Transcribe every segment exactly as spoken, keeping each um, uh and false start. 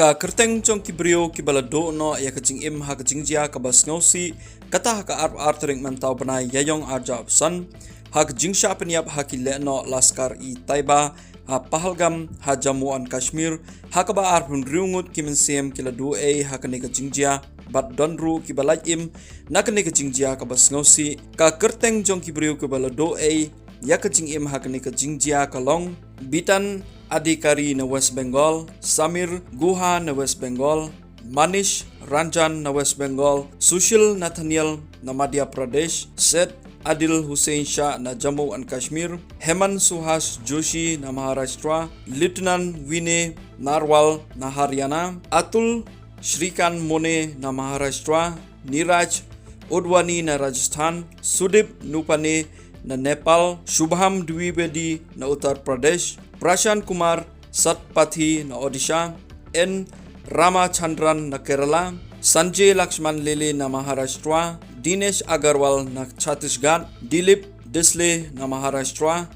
Ka kyrteng jong ki briew kiba la duh noh ïa ka jingim ha ka jingjia kaba sngewsih, kata ha ka arphew ar tarik mynta u bnai Ïaïong arhajar arphew san, ha ka jingshah pynïap ha ki lehnoh Lashkar-e-Taiba ha Pahalgam, ha Jammu and Kashmir, ha kaba arphew hynriew ngut ki mynsiem ki la duh ei ha kane ka jingjia, bad don ruh kiba lait im na kane ka jingjia kaba sngewsih. Ka kyrteng jong ki briew kiba la duh ei ïa ka jingim ha kane ka jingjia ka long: Bitan Adhikari na West Bengal, Samir Guha na West Bengal, Manish Ranjan na West Bengal, Sushil Nathanial na Madhya Pradesh, Syed Adil Hussain Shah na Jammu and Kashmir, Hemant Suhas Joshi na Maharashtra, Lieutenant Vinay Narwal na Haryana, Atul Shrikant Mone na Maharashtra, Neeraj Udvani na Rajasthan, Sudeep Nupane na Nepal, Shubham Dwivedi na Uttar Pradesh, Prashant Kumar Satpathy na Odisha, N Ramachandran na Kerala, Sanjay Lakshman Lele na Maharashtra, Dinesh Agarwal na Chhattisgarh, Dilip Disle na Maharashtra,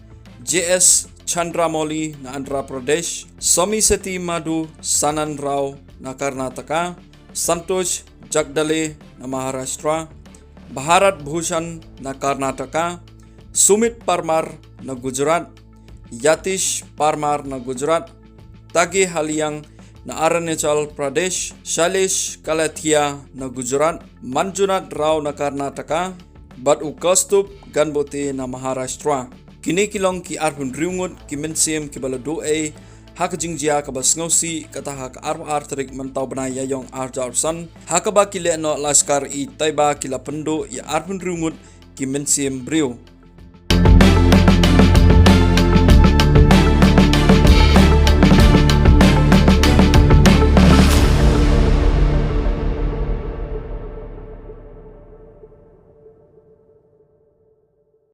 J S Chandramouli na Andhra Pradesh, Somisetti Madhu Sannan Rao na Karnataka, Santosh Jagdale na Maharashtra, Bharat Bhushan na Karnataka, Sumit Parmar na Gujarat, Yatish Parmar na Gujarat, Tage Haliang na Arunachal Pradesh, Shailesh Kalathia na Gujarat, Manjunath Rao na Karnataka, bad u Kaustubh Ganbote na Maharashtra. Kine ki long ki arphew hynriew ngut ki mynsiem kiba la duh ei ha ka jingjia kaba sngewsih, kata ha ka arphew ar tarik mynta u bnai Ïaïong arhajar arphew san, ha kaba ki lehnoh Lashkar-e-Taiba ki la pynduh ïa arphew hynriew ngut ki mynsiem briew.